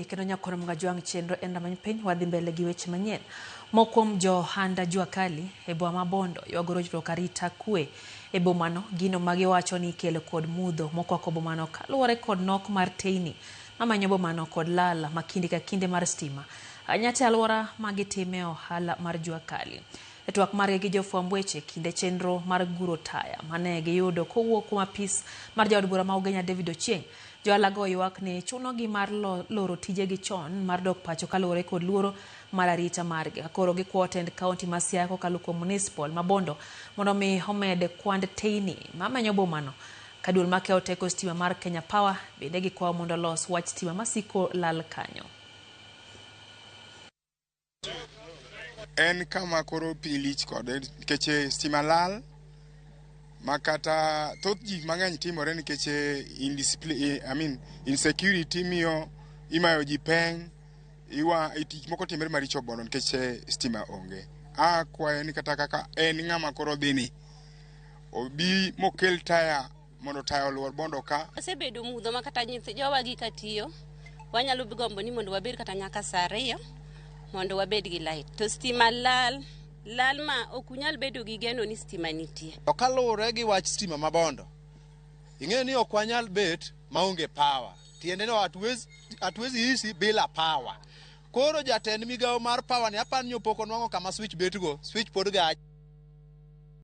Okinyi kendo nyakono Mgajwang' chenro en rameny piny wadhi mbele gi weche manyien. Moko kuom johanda jua kali e boma ma Bondo ywago rochruok arita kwe e bomano, gino ma giwacho ni ikelo kod mudho mokwako bomano kaluwore kod nok mar teyni mamenyo bomano kod lal ma kinde ka kinde mar stima ahinya te alwora ma gitime ohala mar jua kali. E twak margi gi jofwamb weche kinde chenro mar guro taya mane giyudo kowuok kuom apis mar jaod bura ma Ugenya David Ochieng, Johalago ywak ni chunogi mar loro tijegi chon mar dok pacho kaluwore kod luoro mar arita margi. Koro gikwayo tend kaunti ma Siaya kokalo kuom municipal ma Bondo mondo mi omed kwand teyni mamenyo bomano. Ka duol makewo teko stima mar Kenya Power bende gikwayo mondo olos wach stima masiko lal kanyo. En kama koro piny lich kode nikech stima lal ma kata thoth ji mang'eny timore nikech indiscipline, I mean, insecurity miyo imayo ji peng' iwa tich moko timore maricho Bondo nikech stima onge. Akwayo ni kata kaka en ng'ama koro dhi ni obi mokel taya mondo taya oluor Bondo ka. Osebedo mudho ma kata nyithi jowagi ka tiyo wanyalo gombo ni mondo wabed kata nyaka saa 2 mondo wabed gi light to stima lal lal ma ok unyal bedo gi geno ni stima nitie. To kaluwore gi wach stima ma Bondo, ing'eyo ni ok wanyal bet maonge power. Tiende ni hatuwezi ishi bila power. Koro jatend migawo mar power ni apani pok onwang'o kama switch betgo, switch pod gach.